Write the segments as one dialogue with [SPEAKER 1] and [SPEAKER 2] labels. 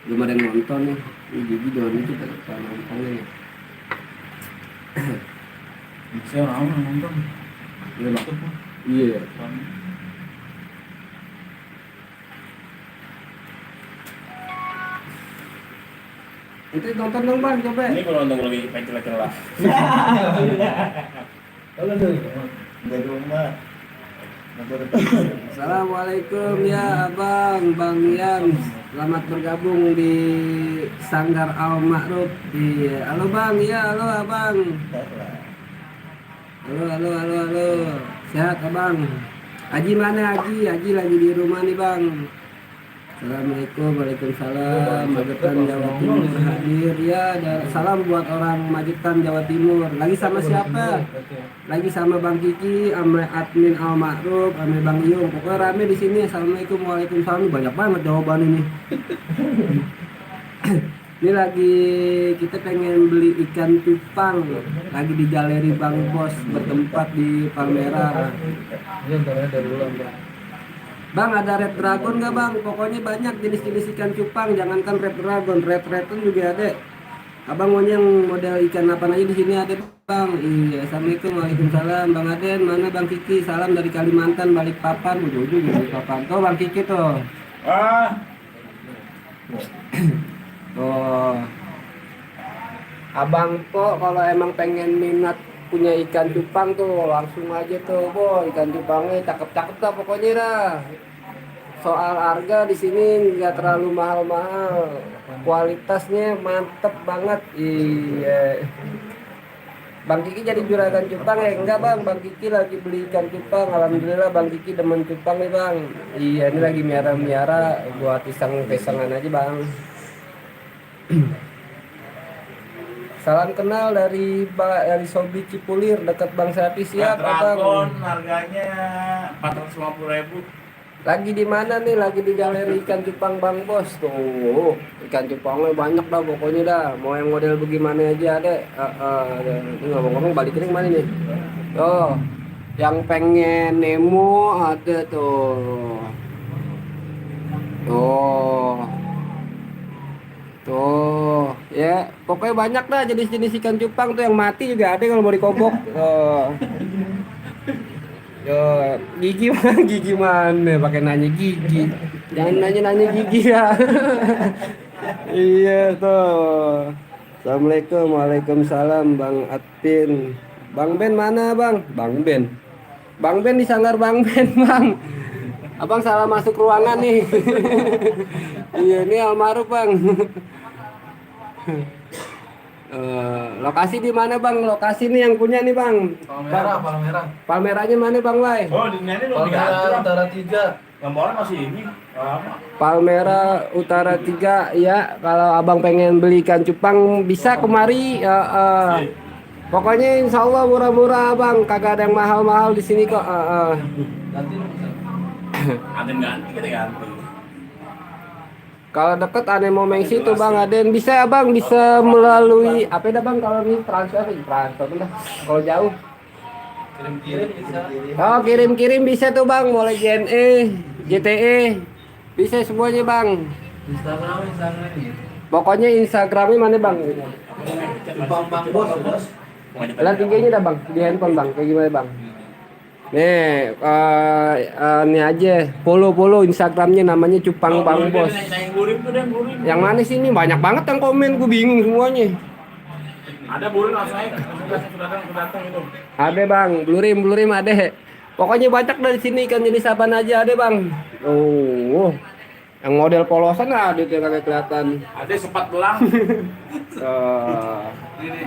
[SPEAKER 1] Belum ada yang nonton nih. Ini jadi doang itu tak nonton nih.
[SPEAKER 2] Saya orang nonton.
[SPEAKER 1] Iya bang. Iya. Itu nonton dong bang, coba.
[SPEAKER 2] Ini kalau nonton lagi pengen lah. Kalau dari rumah.
[SPEAKER 1] Assalamualaikum ya abang, Bang Yan. Selamat bergabung di Sanggar Al Ma'ruf. Iya, halo bang, ya halo abang. Halo. Sehat abang. Haji mana Haji? Haji lagi di rumah nih bang. Assalamualaikum, waalaikumsalam. Magetan Jawa Timur hadir ya. Salam buat orang Magetan Jawa Timur. Lagi sama siapa? Lagi sama Bang Kiki, sama admin Al Ma'ruf, sama Bang Yung. Pokoknya rame di sini. Assalamualaikum, waalaikumsalam. Banyak banget jawaban ini. Ini lagi kita pengen beli ikan cupang. Lagi di Galeri Bang Bos, bertempat di Palmera.
[SPEAKER 2] Ini antaranya dari ulang Bang.
[SPEAKER 1] Bang, ada red dragon nggak bang? Pokoknya banyak jenis-jenis ikan cupang. Jangankan red dragon, red juga ada. Abang maunya yang model ikan apa aja di sini ada bang. Iya, assalamualaikum, waalaikumsalam. Bang Aden, mana Bang Kiki? Salam dari Kalimantan, Balikpapan. Ujung Balikpapan. Tuh Bang Kiki tuh. Oh, abang kok kalau emang pengen minat punya ikan cupang tuh langsung aja tuh, boy. Ikan cupangnya cakep-cakep dah pokoknya dah. Soal harga di sini nggak terlalu mahal-mahal, kualitasnya mantep banget. Iya. Bang Kiki jadi juragan cupang ya? Enggak bang, Bang Kiki lagi beli ikan cupang. Alhamdulillah Bang Kiki demen cupang nih bang. Iya, ini lagi miara-miara buat pisang-pisangan aja bang. Salam kenal dari Sobi Cipulir dekat Bang Sapi. Siap
[SPEAKER 2] Dragon
[SPEAKER 1] abang.
[SPEAKER 2] harganya 450.000.
[SPEAKER 1] Lagi di mana nih? Lagi di Galeri Ikan Cupang Bang Bos. Tuh, ikan cupangnya banyak dah pokoknya dah. Mau yang model bagaimana aja ada. Ini ngomong-ngomong balikin yang mana nih? Oh, yang pengen Nemo ada tuh. Tuh, ya pokoknya banyak dah jenis-jenis ikan cupang tuh, yang mati juga ada kalau mau dikobok. Yo, gigi mana? Gigi mana? Pakai nanya gigi. Jangan nanya gigi ya. Iya tuh. Assalamualaikum, waalaikumsalam Bang Atin. Bang Ben mana bang? Bang Ben. Bang Ben di Sanggar Bang Ben bang. Abang salah masuk ruangan nih. Iya ini almarhum bang. Lokasi di mana bang? Lokasi nih yang punya nih bang.
[SPEAKER 2] Palmera.
[SPEAKER 1] Palmeranya mana bang Wai?
[SPEAKER 2] Oh, di ini belum diganti. Utara 3. Gambarnya masih ini.
[SPEAKER 1] Palmera Utara 3 ya. Kalau abang pengen beli ikan cupang bisa kemari. Pokoknya insya Allah murah-murah bang. Kagak ada yang mahal-mahal di sini kok.
[SPEAKER 2] Ganti dong. Ada ganti, kita ganti.
[SPEAKER 1] Kalau deket ada mau mengisi tuh bang Aden, bisa ya bang, bisa melalui apa dah bang kalau ini transfer udah. Kalau jauh
[SPEAKER 2] Kirim-kirim bisa.
[SPEAKER 1] oh kirim bisa tuh bang, mulai JNE JTE bisa semuanya bang.
[SPEAKER 2] Instagram.
[SPEAKER 1] Pokoknya Instagramnya mana bang?
[SPEAKER 2] Bang Bos.
[SPEAKER 1] Lihat IG-nya dah bang di handphone bang, kayak gimana bang? Nih, ini aja follow Instagramnya, namanya Cupang Bang Bos. Yang mana sih ini? Banyak banget yang komen, gue bingung semuanya.
[SPEAKER 2] Ada burin langsung aja, sudah datang itu.
[SPEAKER 1] Ada bang, blurim ada. Pokoknya banyak dari sini kan, jenis apa aja ada bang. Oh, yang model polosan ada tuh kagak kelihatan.
[SPEAKER 2] Ada sempat belang. Ini.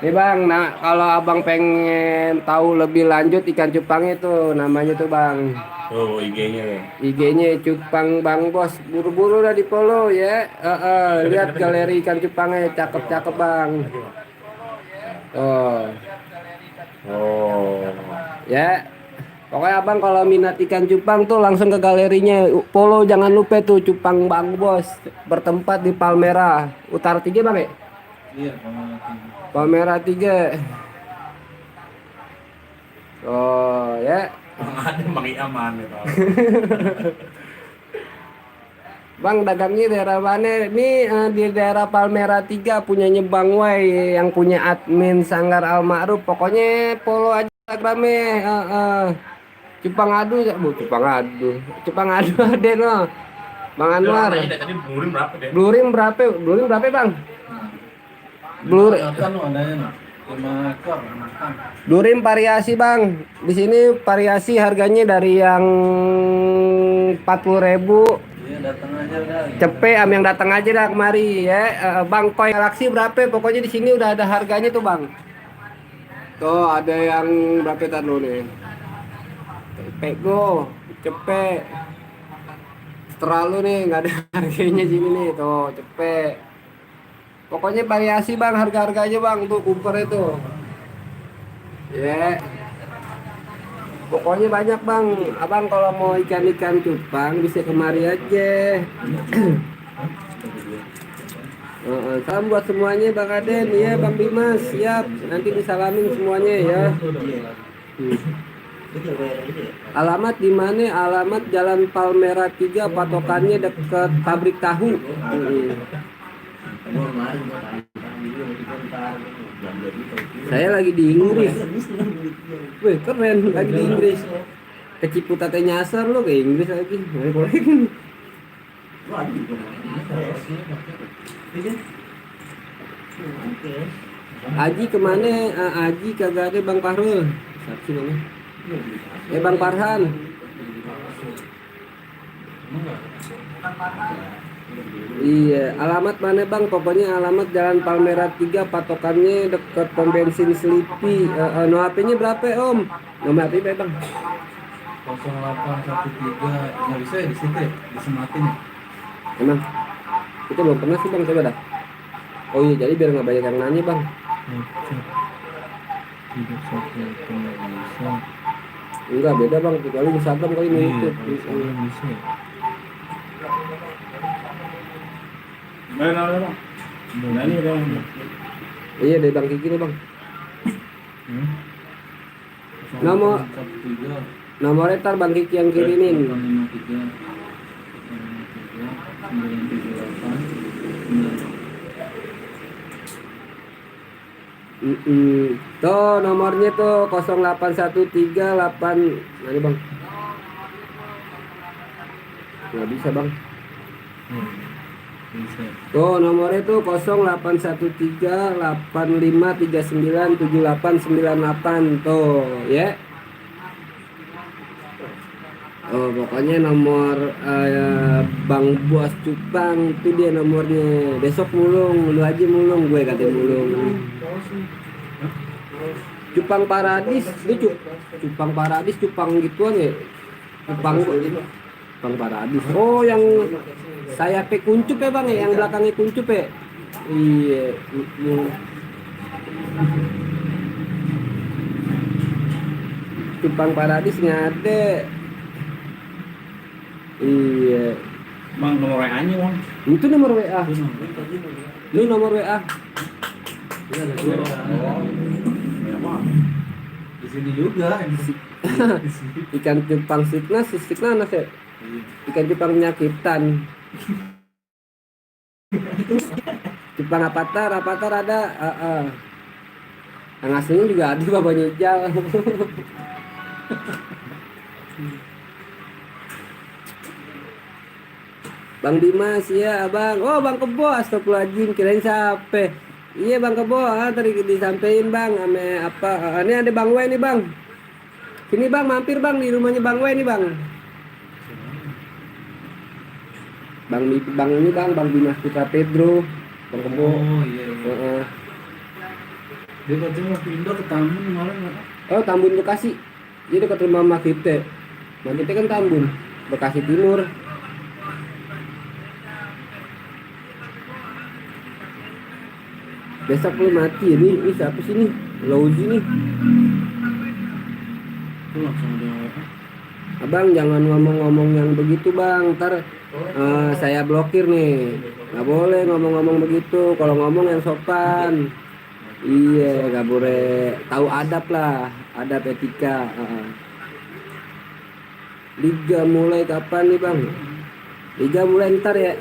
[SPEAKER 1] Nih bang, nah kalau abang pengen tahu lebih lanjut ikan cupang itu namanya tuh bang.
[SPEAKER 2] Oh, IG-nya.
[SPEAKER 1] IG-nya Cupang Bang Bos, buru-buru udah di follow ya. Lihat galeri ikan cupangnya, cakep bang. Oh, ya. Pokoknya abang kalau minat ikan cupang tuh langsung ke galerinya, follow, jangan lupa tuh Cupang Bang Bos, bertempat di Palmera Utara 3 bang ya.
[SPEAKER 2] Iya,
[SPEAKER 1] Palmera 3. Oh ya.
[SPEAKER 2] Bang Adem, Bang Iaman gitu.
[SPEAKER 1] Bang dagangnya daerah mana? Ini di daerah Palmera 3 punyanya Bang Wai yang punya admin Sanggar Al Ma'ruf. Pokoknya follow aja Instagramnya. Cupang Adu, Cupang Adu, Cupang Adu ada no. Bang
[SPEAKER 2] Itu orang
[SPEAKER 1] Anwar.
[SPEAKER 2] nanya deh, tadi blurin berapa deh?
[SPEAKER 1] Blurim berapa? Blurim berapa Bang? Blur,
[SPEAKER 3] Kan adanya nah. 5 ekor makan.
[SPEAKER 1] Blurim variasi Bang. Di sini variasi harganya dari yang 40.000.
[SPEAKER 3] Iya datang aja udah.
[SPEAKER 1] Cepe yang datang aja dah kemari ya. Bang Koi Galaxy berapa? Pokoknya di sini udah ada harganya tuh Bang. Tuh ada yang berapa tadi dulu nih? Pego, cepe. Terlalu nih nggak ada harganya sini nih tuh cepe. Pokoknya variasi Bang harga-harganya Bang tuh Cooper itu. Ya. Pokoknya banyak Bang. Abang kalau mau ikan-ikan cupang bisa kemari aja. Salam buat semuanya Bang Aden, ya Bang Dimas, siap. Nanti disalamin semuanya ya. Alamat di mana? Alamat Jalan Palmera 3, patokannya dekat pabrik tahu. Saya lagi di Inggris. Wih, keren lagi di Inggris. Keciputate nyasar lo ke Inggris lagi. Boleh. Aji kemana? Aji kagak ada Bang Fahrul. Siapa sih namanya? Bang Farhan. Iya, alamat mana Bang? Pokoknya alamat Jalan Palmera 3, patokannya dekat pom bensin Sleepy. No HP-nya berapa Om? Nomor HP berapa Bang?
[SPEAKER 3] 0813 nggak bisa ya di situ ya disematin ya.
[SPEAKER 1] Emang? Kita belum pernah sih Bang, coba dah. Oh iya, jadi biar nggak banyak yang nanya Bang.
[SPEAKER 3] Tidak satu nggak bisa.
[SPEAKER 1] Enggak, beda Bang, kecuali Instagram kali ini YouTube.
[SPEAKER 3] Bisa ya.
[SPEAKER 2] Mana bang? Nah ini bang.
[SPEAKER 1] Iya, dari Bang Kiki nih Bang. Nomor-
[SPEAKER 3] 0813
[SPEAKER 1] Nomornya ntar Bang Kiki yang kirimin.
[SPEAKER 3] 853
[SPEAKER 1] Tuh nomornya tuh 0813 Mana Bang? Nggak bisa Bang.
[SPEAKER 3] bisa.
[SPEAKER 1] Tuh nomornya tuh 081385397898 tuh ya. Oh pokoknya nomor Bang Buas Cupang tuh dia nomornya. Besok mulung, lu aja mulung, gue kata mulung. Cupang Paradis, ini Cupang Paradis, cupang gituan ya. Cupang Paradis. Oh yang sayapnya kuncup ya Bang ya, yang belakangnya kuncup ya. Iya. Cupang Paradis nggak ada. Iya.
[SPEAKER 2] Bang nomor WA-nya bang.
[SPEAKER 1] Itu nomor WA. Ini nomor WA.
[SPEAKER 3] Di sini juga.
[SPEAKER 1] Ikan cupang siknas ya. Ikan cupang penyakitan. Cupang rapatar ada. Yang aslinya juga ada babanya hijau. Bang Dimas ya abang. Oh Bang Kebo, astagfirullahaladzim, kirain siapa? Iya Bang Kebo, tadi disampaikan Bang ame apa? Ini ada Bang Wei nih Bang. Sini Bang, mampir Bang di rumahnya Bang Wei nih Bang. Bang ini Bang Dimas Putra Pedro. Bang Kebo.
[SPEAKER 3] Oh iya. Dia katanya mau pindah ke Tambun kemarin nggak?
[SPEAKER 1] Oh Tambun Bekasi. Dia dekat rumah Mak kita. Mak kita kan Tambun, Bekasi Timur. Besok lu mati ini siapa sih nih? Lauzi nih.
[SPEAKER 3] Itu langsung ada WA.
[SPEAKER 1] Abang jangan ngomong-ngomong yang begitu Bang. Ntar saya blokir nih. Nggak boleh ngomong-ngomong begitu. Kalau ngomong yang sopan. Iya, nggak boleh. Tahu adab lah, adab etika. Liga mulai kapan nih bang? Liga mulai ntar ya.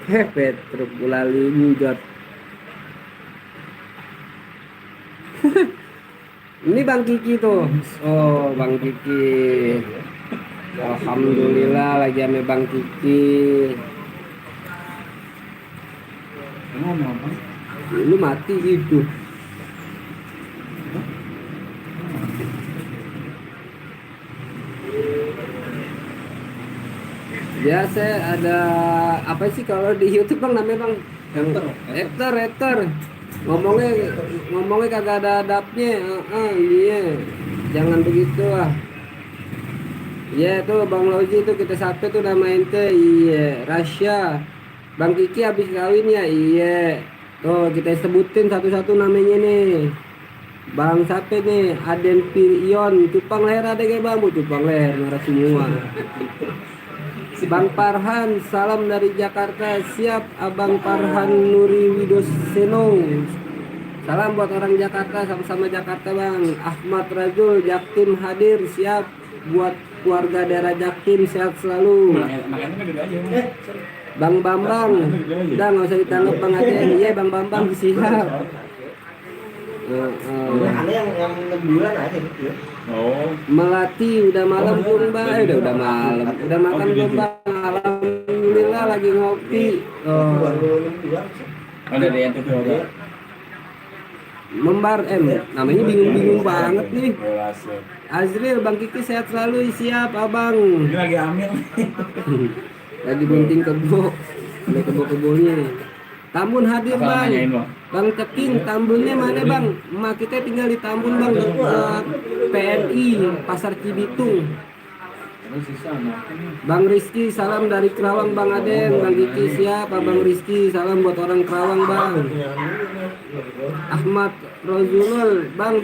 [SPEAKER 1] Petruk Ulali Mujot. Ini Bang Kiki tuh. Oh Bang Kiki. Alhamdulillah lagi ame Bang Kiki.
[SPEAKER 3] Ngomong apa?
[SPEAKER 1] Lu mati hidup. Ya saya ada apa sih kalau di YouTube bang namanya bang? Yang Ektor. Ngomongnya kagak ada adabnya. Iya. Jangan begitu ah. Iya tuh Bang Loji itu kita sapa tuh nama ente. Iya, Rasya. Bang Kiki habis kawin ya? Iya. Tuh kita sebutin satu-satu namanya nih. Bang siapa nih? Aden Pirion, cupang leher ada kayak bang, cupang leher marah semua. Bang Farhan, salam dari Jakarta. Siap Abang Farhan Nuri Widoseno. Salam buat orang Jakarta, sama-sama Jakarta bang. Ahmad Rajul, Jaktim hadir. Siap buat keluarga daerah Jaktim, sehat selalu.
[SPEAKER 2] Makanya kan aja.
[SPEAKER 1] Bang Bambang, udah nggak usah ditanggap Bang Aden. Iya Bang Bambang siap.
[SPEAKER 4] Ada yang 6 bulan aja gitu ya.
[SPEAKER 2] Oh.
[SPEAKER 1] Melati udah malam pun bang, udah malam, udah makan belum bang? Alhamdulillah lagi ngopi.
[SPEAKER 4] Baru 6 bulan sih.
[SPEAKER 2] Ada deh yang tuh.
[SPEAKER 1] Membar namanya bingung-bingung banget nih. Azril, Bang Kiki sehat selalu, siap abang.
[SPEAKER 2] Ini lagi hamil.
[SPEAKER 1] Lagi bunting kebo, ada kebo-kebonya. Tambun hadir
[SPEAKER 2] Apa nanyain,
[SPEAKER 1] bang.
[SPEAKER 2] Bang?
[SPEAKER 1] Bang Ceking, Tambunnya mana bang? Emak kita tinggal di Tambun bang, dekat PNI Pasar Cibitung.
[SPEAKER 3] Terus sisa makan.
[SPEAKER 1] Bang Rizky, salam dari Kerawang Bang Aden. Bang Kiki siap, Bang Rizky, salam buat orang Kerawang bang. Ahmad Rozulul, bang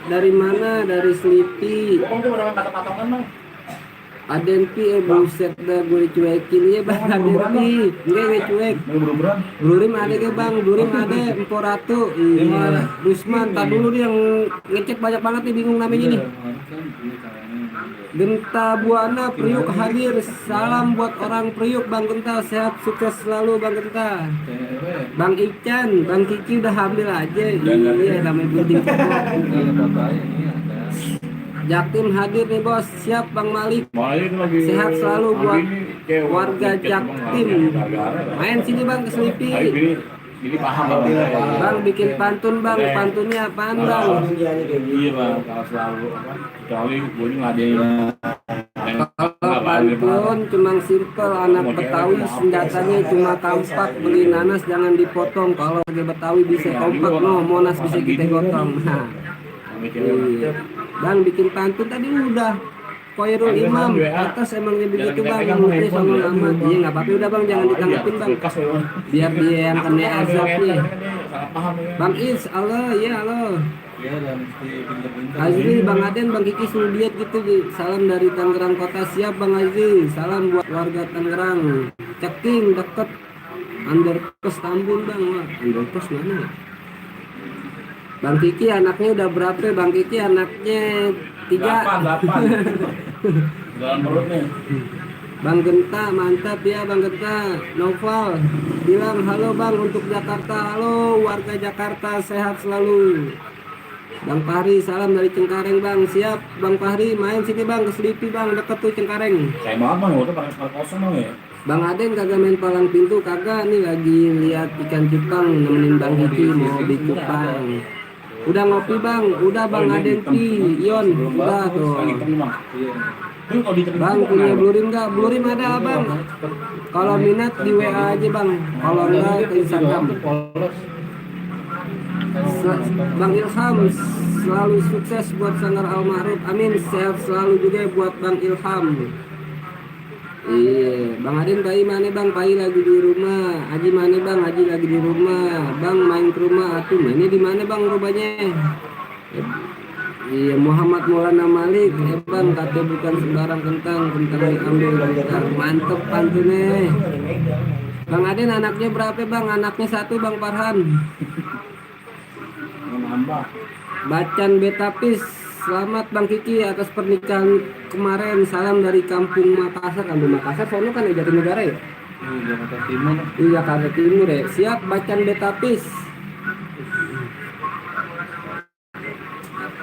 [SPEAKER 1] dari mana? Dari Selipi.
[SPEAKER 2] Kamu tuh orang kata-kataan bang.
[SPEAKER 1] Aden pi buset dah gue dicuekin ya bang Aden pi. Gue cuek.
[SPEAKER 2] Mau beruberan?
[SPEAKER 1] Blurim ada ke bang, Blurim ada Empor Ratu. Iya. Rusman, tak dulu nih yang ngecek banyak banget nih bingung namanya nih. Genta Buana Priuk hadir. Salam buat orang Priuk Bang Genta, sehat sukses selalu Bang Genta. Bang Ican, Bang Kiki udah hamil aja. Iya, namanya bunting kebo. Jaktim hadir nih bos, siap Bang Malik. Sehat selalu buat warga Jaktim. Main sini bang ke Selipi.
[SPEAKER 2] Ini paham
[SPEAKER 1] Bang bikin pantun bang, pantunnya apaan bang?
[SPEAKER 2] Iya bang, kalau selalu apa? Kecuali gue ini ngadain.
[SPEAKER 1] Kalau pantun cuma simple, anak Betawi senjatanya cuma tampak, beli nanas jangan dipotong. Kalau harga Betawi bisa kompak, no Monas bisa kita gotong. Nah, iya. Bang bikin pantun tadi udah. Koirul Imam atas emangnya begitu bang, mutih sama amat. Iya nggak apa-apa udah bang, jangan ditanggepin bang. Biar dia yang kena azab nih. Bang Is, halo, ya halo.
[SPEAKER 3] Ya dan mesti pinter-pinter.
[SPEAKER 1] Azri, Bang Aden, Bang Kiki suruh lihat gitu. Salam dari Tangerang Kota, siap Bang Azri. Salam buat warga Tangerang. Ceking deket Underpass Tambun bang. Wah, Underpass mana ya? Bang Kiki anaknya udah berapa? Bang Kiki anaknya 3.
[SPEAKER 2] 8 dalam perutnya.
[SPEAKER 1] Bang Genta mantap ya Bang Genta. Noval bilang halo bang untuk Jakarta. Halo warga Jakarta, sehat selalu. Bang Fahri salam dari Cengkareng bang. Siap Bang Fahri, main sini bang ke Selipi bang, deket tuh Cengkareng.
[SPEAKER 2] Saya banget bang, udah pakai kosong bang ya.
[SPEAKER 1] Bang Aden kagak main palang pintu, kagak nih lagi lihat ikan cupang, nemenin Bang Kiki mau beli cupang. Udah ngopi bang, udah Bang Aden pi, Ion, udah tuh. Bang punya Blurim nggak? Blurim ada bang. Kalau minat di WA aja bang, kalau enggak ke Instagram. Bang Ilham selalu sukses buat Sanggar Almarhum, amin. Sehat selalu juga buat Bang Ilham. Iya, Bang Aden pai mana bang? Pai lagi di rumah. Aji mana bang? Aji lagi di rumah. Bang main ke rumah. Atuh mainnya di mana bang rumahnya? Iya, Muhammad Maulana Malik. Bang kata bukan sembarang kentang diambil kentang. Mantep pantunnya. Bang Aden anaknya berapa bang? Anaknya 1 Bang Farhan.
[SPEAKER 2] Nambah.
[SPEAKER 1] Bacan Betapis selamat Bang Kiki atas pernikahan kemarin. Salam dari Kampung Makassar. Kampung Makassar, sono kan ya Jatinegara ya?
[SPEAKER 3] Jakarta Timur.
[SPEAKER 1] Iya, Jakarta Timur ya. Siap, Bacan Betapis.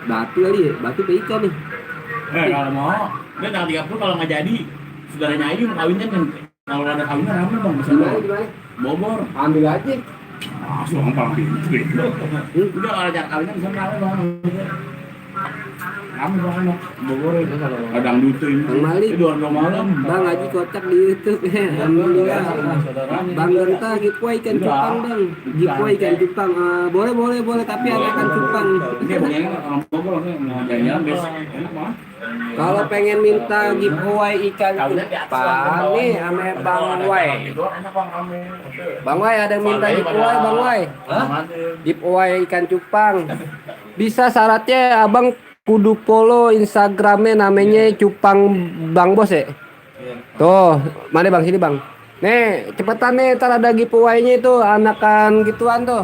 [SPEAKER 1] Batu kali ya, batu ke ikan nih.
[SPEAKER 2] Kalau mau, dia tanggal 30 kalau nggak jadi, saudaranya Ayu mau kawinnya kan. Kalau ada kawinnya rame bang, bisa
[SPEAKER 1] Gimana, gimana?
[SPEAKER 2] Bogor.
[SPEAKER 1] Ambil aja.
[SPEAKER 2] Langsung paling pintu. Udah kalau ada kawinnya bisa rame bang. Rame banget Bogor itu kalau ada dangdut ini.
[SPEAKER 1] Bang Malik.
[SPEAKER 2] Itu 2 malam.
[SPEAKER 1] Bang Haji kocak di YouTube. Alhamdulillah. Bang Genta giveaway ikan cupang bang. Giveaway ikan cupang. Boleh tapi ada ikan cupang.
[SPEAKER 2] Dia pengen orang Bogor mau jalan-jalan besok. Enak banget.
[SPEAKER 1] Kalau pengen minta giveaway ikan cupang nih ame Bang Wai. Bang Wai ada yang minta giveaway Bang Wai. Giveaway ikan cupang. Bisa syaratnya abang kudu follow Instagramnya namanya Cupang Bang Bos ya. Tuh, mana bang sini bang. Nih, cepetan nih, ntar ada giveaway-nya itu anakan gituan tuh.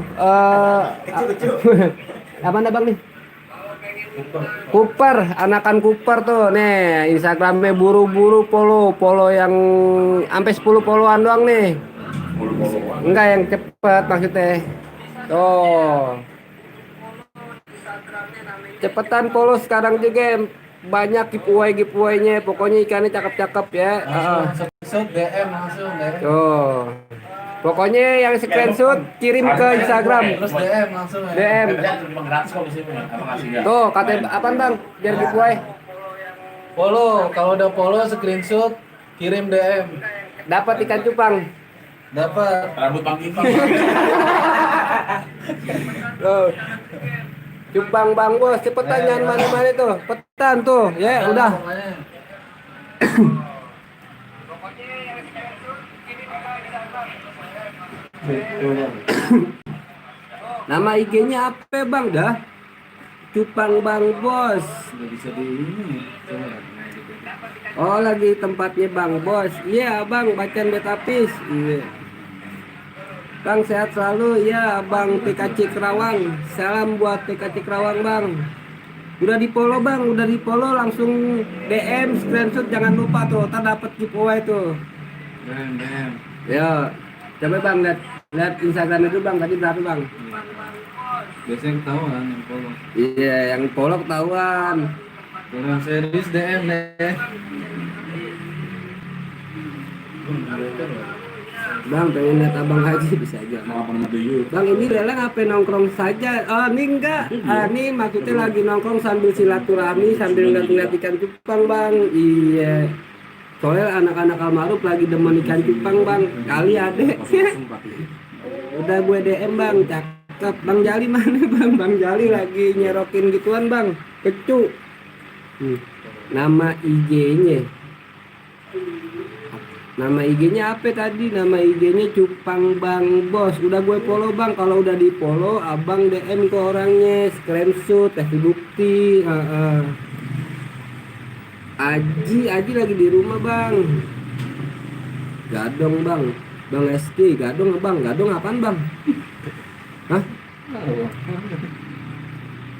[SPEAKER 1] Apa anda bang nih? Cooper, anakan Cooper tuh. Nih, Instagramnya buru-buru follow yang sampai 10 followan doang nih. Enggak yang cepet maksudnya. Tuh. Cepetan follow sekarang juga, banyak giveaway-nya. Pokoknya ikannya cakep-cakep ya.
[SPEAKER 3] Langsung DM langsung DM.
[SPEAKER 1] Tuh. Pokoknya yang screenshot kirim ke Instagram.
[SPEAKER 3] Terus DM langsung ya.
[SPEAKER 1] DM.
[SPEAKER 2] Gratis kok di sini. Apa ngasih
[SPEAKER 1] Tuh, katanya apa bang? Biar giveaway.
[SPEAKER 3] Follow, kalau udah follow screenshot kirim DM.
[SPEAKER 1] Dapat ikan cupang.
[SPEAKER 3] Dapat.
[SPEAKER 2] rambut Bang Kiki.
[SPEAKER 1] Tuh. Cupang Bang Bos, cepetan jangan mana-mana tuh. Petan tuh, ya udah. Nama IG-nya apa bang dah? Cupang Bang Bos.
[SPEAKER 3] Udah bisa di ini.
[SPEAKER 1] Oh lagi tempatnya Bang Bos. Iya bang, Bacan Betapis. Iya. Bang sehat selalu ya Bang PKC Kerawang. Salam buat PKC Kerawang bang. Udah di follow bang, udah di follow langsung DM screenshot jangan lupa tuh, ntar dapat giveaway tuh.
[SPEAKER 3] DM.
[SPEAKER 1] Ya, coba bang lihat Instagram itu bang tadi berapa bang?
[SPEAKER 3] Biasanya ketahuan yang follow.
[SPEAKER 1] Iya yang follow ketahuan.
[SPEAKER 3] Kalau yang serius DM deh.
[SPEAKER 1] Bang pengen lihat abang Haji bisa aja. Bang ini lelang apa nongkrong saja? Oh ini enggak. Ini maksudnya lagi nongkrong sambil silaturahmi sambil ngeliat ikan cupang bang. Iya. Soalnya anak-anak almarhum lagi demen ikan cupang bang. Kali adek. Udah gue DM bang. Cakep. Bang Jali mana bang? Bang Jali lagi nyerokin gituan bang. Kecu. Nama IG-nya. Nama IG-nya apa tadi? Nama IG-nya Cupang Bang Bos. Udah gue follow bang. Kalau udah di follow, abang DM ke orangnya, screenshot, kasih bukti. Aji lagi di rumah bang. Gadong bang. Bang SK, gadong bang. Gadong apaan bang? Hah?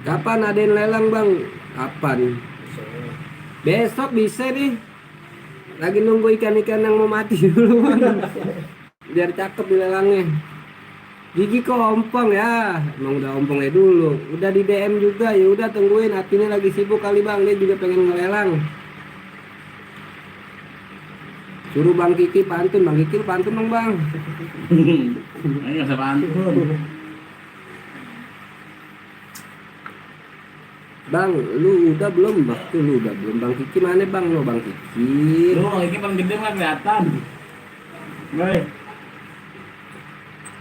[SPEAKER 1] Kapan ada yang lelang bang? Kapan? Besok bisa nih. Lagi nunggu ikan-ikan yang mau mati dulu bang. Biar cakep dilelangnya. Gigi kok ompong ya. Emang udah ompongnya dulu. Udah di DM juga ya udah tungguin. Artinya lagi sibuk kali bang. Dia juga pengen ngelelang. Suruh Bang Kiki pantun. Bang Kiki pantun dong bang.
[SPEAKER 2] Ayo saya pantun.
[SPEAKER 1] Bang, lu udah belum? Waktu lu udah belum? Bang Kiki mana bang? Lo Bang Kiki.
[SPEAKER 2] Lu Bang Kiki paling gede mah kelihatan. Baik.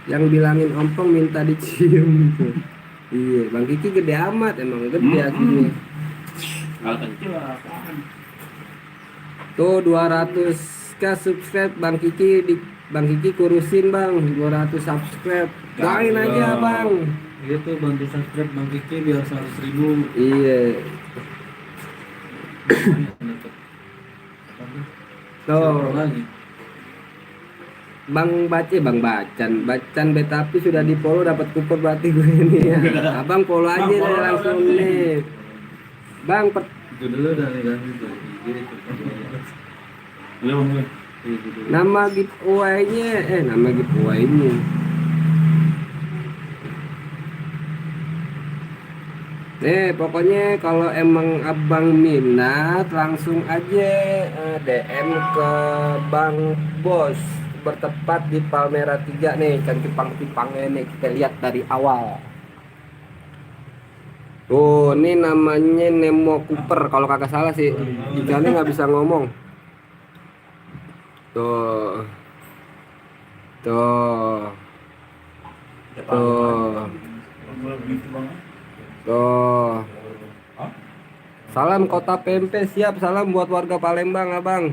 [SPEAKER 1] Yang bilangin ompong minta dicium. Iya, Bang Kiki gede amat emang gede aslinya.
[SPEAKER 2] Kalau kecil apaan?
[SPEAKER 1] Tuh 200k subscribe Bang Kiki di Bang Kiki kurusin bang 200 subscribe. Doain aja bang.
[SPEAKER 3] Gitu bantu subscribe Bang Kiki biar 100.000.
[SPEAKER 1] Iya. Tuh
[SPEAKER 3] Lagi.
[SPEAKER 1] Bang Bacan Betapi sudah di follow dapat kupon berarti gue ini ya. Abang follow aja deh langsung nih. Bang,
[SPEAKER 3] Itu dulu dari kan itu. Gitu.
[SPEAKER 2] Belum.
[SPEAKER 3] Itu dulu.
[SPEAKER 1] nama giveaway-nya. Nih, pokoknya kalau emang abang minat langsung aja DM ke Bang Bos, bertepat di Palmera 3 nih, ikan cupang-cupangnya nih kita lihat dari awal. Tuh, ini namanya Nemo Cooper kalau kagak salah sih. Ikannya nggak bisa ngomong. Tuh. Tuh. Tuh. Tuh. Salam Kota Pempe, siap. Salam buat warga Palembang, Abang.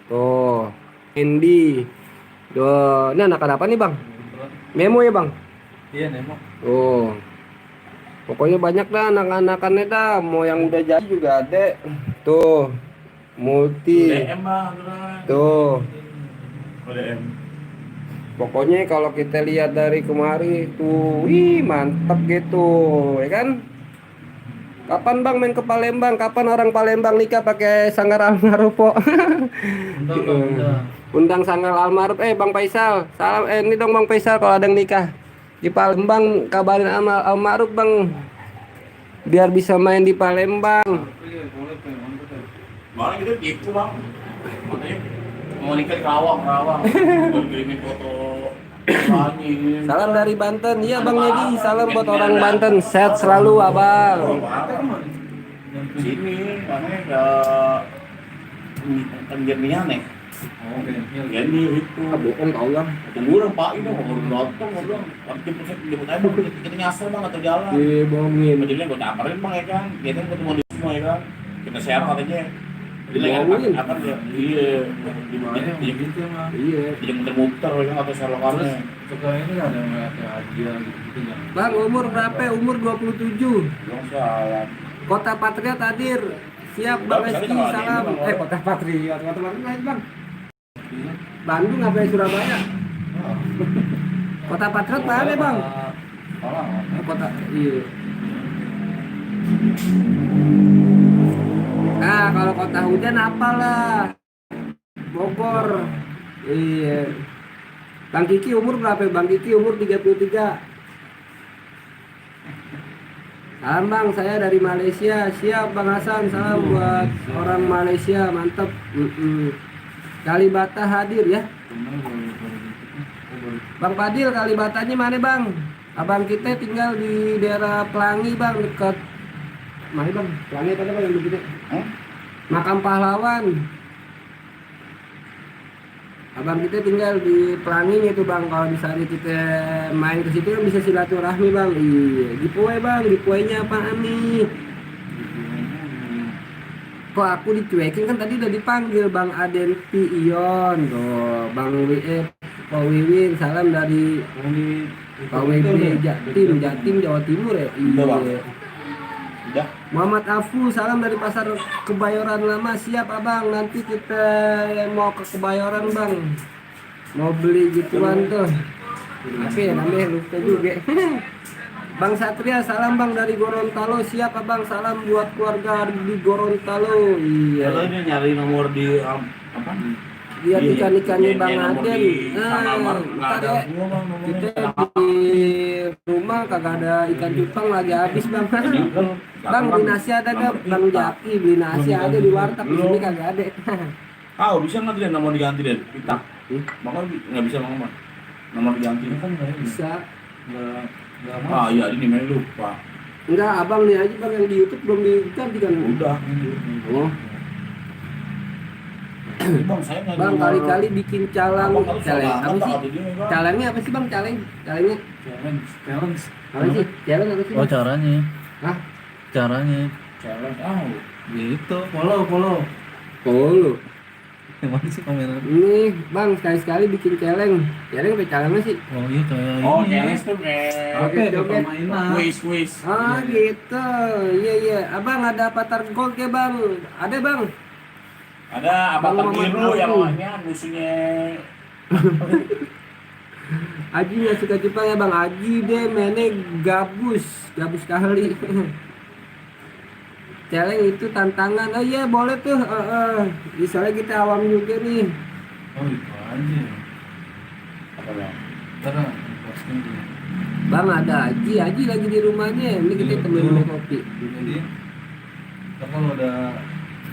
[SPEAKER 1] Tuh. Indi. Tuh, ini anak apa nih, Bang? Memo ya, Bang?
[SPEAKER 3] Iya Nemo.
[SPEAKER 1] Tuh. Pokoknya banyak dah anak-anakannya dah. Mau yang udah jadi juga ada. Tuh. Multi.
[SPEAKER 2] DM bang.
[SPEAKER 1] Tuh.
[SPEAKER 2] DM.
[SPEAKER 1] Pokoknya kalau kita lihat dari kemari tuh, wih mantep gitu, ya kan? Kapan Bang main ke Palembang? Kapan orang Palembang nikah pakai sanggar almarhum, Po?
[SPEAKER 3] Undang dong, undang.
[SPEAKER 1] Undang sanggar almarhum. Bang Faisal, salam. Ini dong Bang Faisal kalau ada yang nikah di Palembang, kabarin sama almarhum Bang, biar bisa main di Palembang.
[SPEAKER 3] Iya, boleh Pak, mantap ya.
[SPEAKER 2] Malah gitu gitu bang. Makanya mau nikah di Kerawang. Kirimin foto anjing.
[SPEAKER 1] Salam dari Banten, iya Bang Yedi. Salam buat orang Banten, sehat selalu Abang.
[SPEAKER 2] Sini, mana enggak penjaminan nih.
[SPEAKER 3] Oh, oke.
[SPEAKER 2] Jadi itu.
[SPEAKER 1] Bohong tau lah.
[SPEAKER 2] Tunggu Pak ini mau datang mau bilang. Jemput aja bang, kita nyasar bang atau jalan.
[SPEAKER 1] Bohongin.
[SPEAKER 2] Jadi gue nyamperin bang ya kan. Dia kan ketemu di semua ya kan. Kita share katanya. Jadi lagi
[SPEAKER 1] Bohongin.
[SPEAKER 2] apa dia? Iya.
[SPEAKER 3] Gimana ya gitu mah.
[SPEAKER 1] Iya.
[SPEAKER 2] Jadi muter-muter ya atau share lokalnya.
[SPEAKER 3] Sekarang ini ada ngeliat hadiah gitu-gitu nggak?
[SPEAKER 1] Bang, umur berapa? Umur 27.
[SPEAKER 2] Belum salah.
[SPEAKER 1] Kota Patriot hadir. Siap Bang Eski, salam. Kota Patriot. Kota Patriot lain Bang. Bandung apa ya, Surabaya? Kota Patriot mana Bang? Kota, iya. Nah, kalau kota hujan apalah? Bogor. Iya. Bang Kiki umur berapa? Bang Kiki umur 33. Salam Bang, saya dari Malaysia. Siap Bang Hasan, salam buat orang Malaysia, mantep. Kalibata hadir ya. Bang Padil, Kalibatanya mana Bang? Abang kita tinggal di daerah Pelangi Bang, dekat mana Bang? Pelangi apa Bang yang begini? Makam Pahlawan. Abang kita tinggal di Pelangi itu Bang. Kalau misalnya kita main ke situ kan bisa silaturahmi Bang. Iya, giveaway Bang. Giveaway-nya apaan nih? Kok aku dicuekin, kan tadi udah dipanggil Bang Aden Ion tuh, Bang Pak Wiwin, salam dari KWB Jatim Jawa Timur ya. Iya.
[SPEAKER 2] Udah.
[SPEAKER 1] Muhammad Afu, salam dari Pasar Kebayoran Lama. Siap Abang, nanti kita mau ke Kebayoran Bang, mau beli gituan tuh. Apa ya namanya, lupa juga. Bang Satria, salam Bang dari Gorontalo. Siap Abang, salam buat keluarga di Gorontalo. Iya.
[SPEAKER 2] Kalau ini nyari nomor di apa?
[SPEAKER 1] Lihat ikan-ikannya Bang Aden.
[SPEAKER 2] Nah,
[SPEAKER 1] Ntar ya, kita di rumah kagak ada ikan cupang, lagi habis Bang. Bang, beli nasi ada gak? Bang Jaki, beli nasi ada di warteg, di sini kagak ada.
[SPEAKER 2] Bisa nggak dia nomor diganti deh? Kita. Makanya nggak bisa bang. Nomor diganti.
[SPEAKER 3] Kan nggak ini.
[SPEAKER 1] Bisa.
[SPEAKER 3] Nggak
[SPEAKER 2] Iya ini main lupa.
[SPEAKER 1] Enggak, Abang nih aja Bang yang di YouTube belum diganti kan?
[SPEAKER 2] Udah.
[SPEAKER 1] Oh.
[SPEAKER 2] Bang saya nggak.
[SPEAKER 1] Bang kali-kali bikin calang,
[SPEAKER 2] Abang
[SPEAKER 1] caleng
[SPEAKER 2] harus
[SPEAKER 1] apa sih?
[SPEAKER 2] kata dia, Bang.
[SPEAKER 1] Calengnya apa sih Bang? Calengnya
[SPEAKER 3] challenge.
[SPEAKER 1] apa sih? Caleng apa sih?
[SPEAKER 3] Oh
[SPEAKER 1] Bang?
[SPEAKER 3] caranya.
[SPEAKER 1] Hah?
[SPEAKER 3] Caranya.
[SPEAKER 2] Challenge.
[SPEAKER 3] Gitu. Follow.
[SPEAKER 1] Polo.
[SPEAKER 3] Gimana sih komennya?
[SPEAKER 1] Ini Bang sekali-sekali bikin celeng. Celeng apa calengnya sih?
[SPEAKER 3] Oh iya kayak
[SPEAKER 2] Oh
[SPEAKER 3] ini.
[SPEAKER 2] challenge tuh kayak
[SPEAKER 1] Oke, joget.
[SPEAKER 3] permainan.
[SPEAKER 2] quiz.
[SPEAKER 1] Oh gitu. Iya. Abang ada avatar gold ya Bang? Ada Bang?
[SPEAKER 2] Ada apa
[SPEAKER 1] Bang
[SPEAKER 2] biru
[SPEAKER 1] Muhammad
[SPEAKER 2] yang
[SPEAKER 1] Afu.
[SPEAKER 2] warnanya musuhnya.
[SPEAKER 1] Aji nggak suka Jepang ya Bang? Aji deh mainnya gabus kali. celeng itu tantangan. Oh iya boleh tuh. Soalnya kita awam juga nih.
[SPEAKER 3] Oh itu aja.
[SPEAKER 2] Apa bang?
[SPEAKER 3] Ntar posting dia.
[SPEAKER 1] Bang ada Aji lagi di rumahnya. Ini kita
[SPEAKER 3] Iya,
[SPEAKER 1] temenin
[SPEAKER 3] betul.
[SPEAKER 1] kopi.
[SPEAKER 3] Jadi ntar kalau udah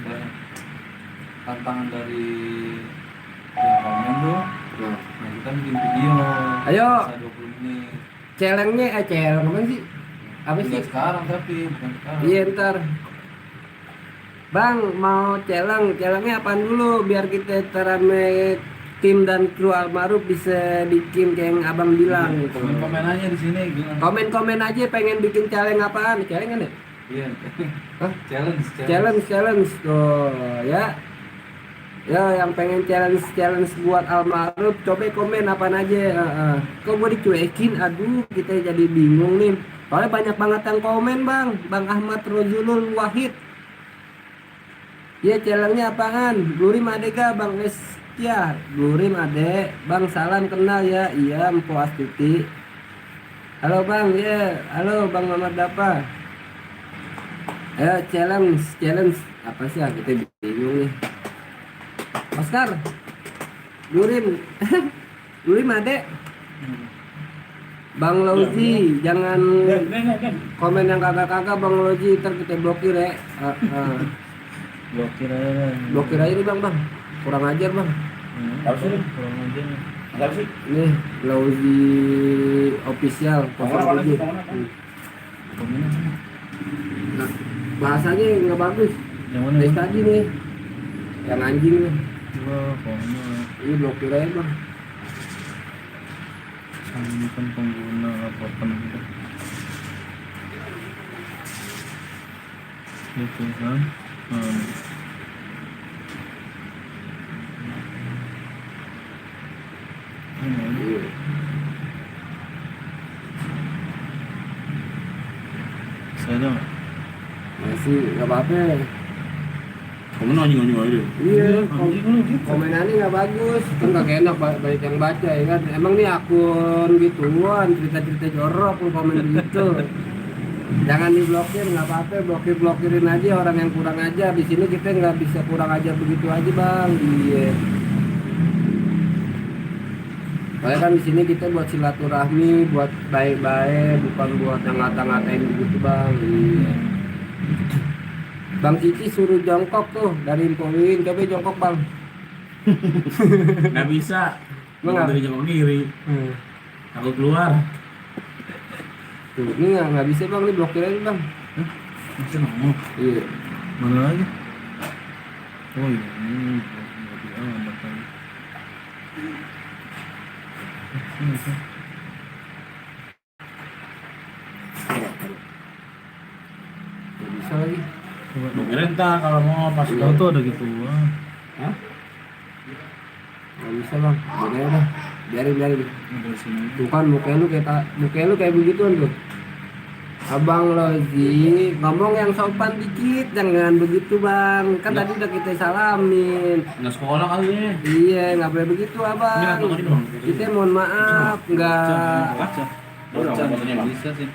[SPEAKER 3] banyak tantangan dari yang komen tuh,
[SPEAKER 1] Nah,
[SPEAKER 3] nah kita bikin video.
[SPEAKER 1] Ayo.
[SPEAKER 3] Bisa 20 menit.
[SPEAKER 1] celengnya celeng apa sih? Apa sih?
[SPEAKER 3] Bukan sekarang tapi bukan sekarang.
[SPEAKER 1] Iya ntar. Bang mau celengnya apaan dulu biar kita terame tim dan kru almarhum bisa bikin kayak yang abang bilang gitu.
[SPEAKER 3] Komen aja di sini gimana?
[SPEAKER 1] Komen aja pengen bikin celeng apaan? Celeng kan ya?
[SPEAKER 3] Iya.
[SPEAKER 1] Hah?
[SPEAKER 3] Challenge.
[SPEAKER 1] Challenge tuh ya. Ya yang pengen challenge buat almarhum coba komen apaan aja. Kok gue dicuekin? Aduh kita jadi bingung nih. Soalnya banyak banget yang komen Bang Ahmad Rozulul Wahid. Ya challenge-nya apaan? Blurim ade ga Bang Eskia? Blurim ade. Bang salam kenal ya. Iya Mpo Astuti. Halo Bang ya. Halo Bang Muhammad Dapa. Ayo challenge apa sih ya kita bingung nih. Oscar, Blurim ade. Bang Loji, jangan komen yang kagak-kagak Bang Loji, ntar kita blokir ya.
[SPEAKER 3] Blokir aja.
[SPEAKER 1] Blokir aja nih Bang. Kurang ajar Bang.
[SPEAKER 2] Apa sih?
[SPEAKER 3] Kurang aja.
[SPEAKER 2] Apa sih?
[SPEAKER 1] Nih, Loji official
[SPEAKER 2] Mana
[SPEAKER 1] 07.
[SPEAKER 2] sih? Mana?
[SPEAKER 3] Komennya mana?
[SPEAKER 1] Nah, bahasanya nggak bagus.
[SPEAKER 3] Yang mana?
[SPEAKER 1] Dari tadi nih, yang anjing nih.
[SPEAKER 3] Wah, komen.
[SPEAKER 1] Ini blokir aja Bang.
[SPEAKER 3] Sambungkan pengguna laporkan gitu. Gitu kan.
[SPEAKER 1] Iya.
[SPEAKER 3] Saya dong.
[SPEAKER 1] Masih nggak apa-apa.
[SPEAKER 2] Kamu anjing aja.
[SPEAKER 1] Iya,
[SPEAKER 3] Anjing lu gitu.
[SPEAKER 1] komenannya nggak bagus, kan kagak enak banyak yang baca ya kan. Emang nih akun gituan cerita-cerita jorok lu komen begitu. Jangan diblokir, nggak apa-apa, blokirin aja orang yang kurang ajar. Di sini kita nggak bisa kurang ajar begitu aja Bang. Iya. Soalnya kan di sini kita buat silaturahmi, buat baik-baik, bukan buat yang ngata-ngatain begitu Bang. Iya. Bang Cici suruh jongkok tuh dari infoin, coba jongkok Bang.
[SPEAKER 2] Nggak bisa.
[SPEAKER 1] Emang
[SPEAKER 2] Mau dari jongkok kiri. Aku keluar.
[SPEAKER 1] Tuh, ini nggak bisa Bang, ini blokir aja Bang.
[SPEAKER 3] Masih nongol.
[SPEAKER 1] Iya.
[SPEAKER 3] Mana lagi? Oh iya, ini berarti amat tadi.
[SPEAKER 1] Nggak bisa lagi.
[SPEAKER 3] Coba.
[SPEAKER 2] Blokir entar kalau mau pas
[SPEAKER 3] Tahu tuh ada gitu.
[SPEAKER 2] Hah?
[SPEAKER 1] Nggak bisa Bang, gini aja Bang. Biarin.
[SPEAKER 3] Ada sini.
[SPEAKER 1] Tuh kan muka lu kayak begituan tuh. Abang Lozi ngomong yang sopan dikit, jangan begitu Bang. Kan tadi udah kita salamin.
[SPEAKER 2] Nggak sekolah kali ya.
[SPEAKER 1] Iya, nggak boleh begitu
[SPEAKER 2] Ini
[SPEAKER 1] Abang.
[SPEAKER 2] langsung aja dong.
[SPEAKER 1] Kita mohon maaf, nggak
[SPEAKER 2] Baca. Fotonya, Bang.
[SPEAKER 3] Bisa sih.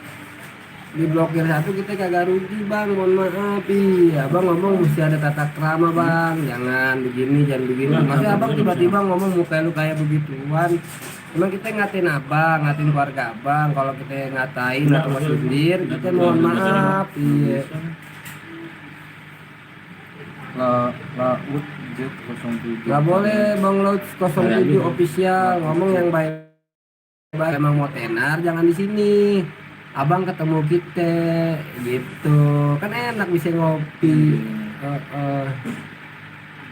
[SPEAKER 1] diblokir satu kita kagak rugi Bang, mohon maaf. Iya, Abang ngomong mesti ada tata krama Bang. Jangan begini, jangan begini. Masa Abang tiba-tiba ngomong muka lu kayak begituan. Emang kita ngatain Abang, ngatain keluarga Abang. Kalau kita ngatain atau sindir, kita mohon maaf. Iya.
[SPEAKER 3] Laut Jet 07.
[SPEAKER 1] Nggak boleh Bang Laut 07 official ngomong yang baik-baik. Emang mau tenar jangan di sini. Abang ketemu kita gitu. Kan enak bisa ngopi.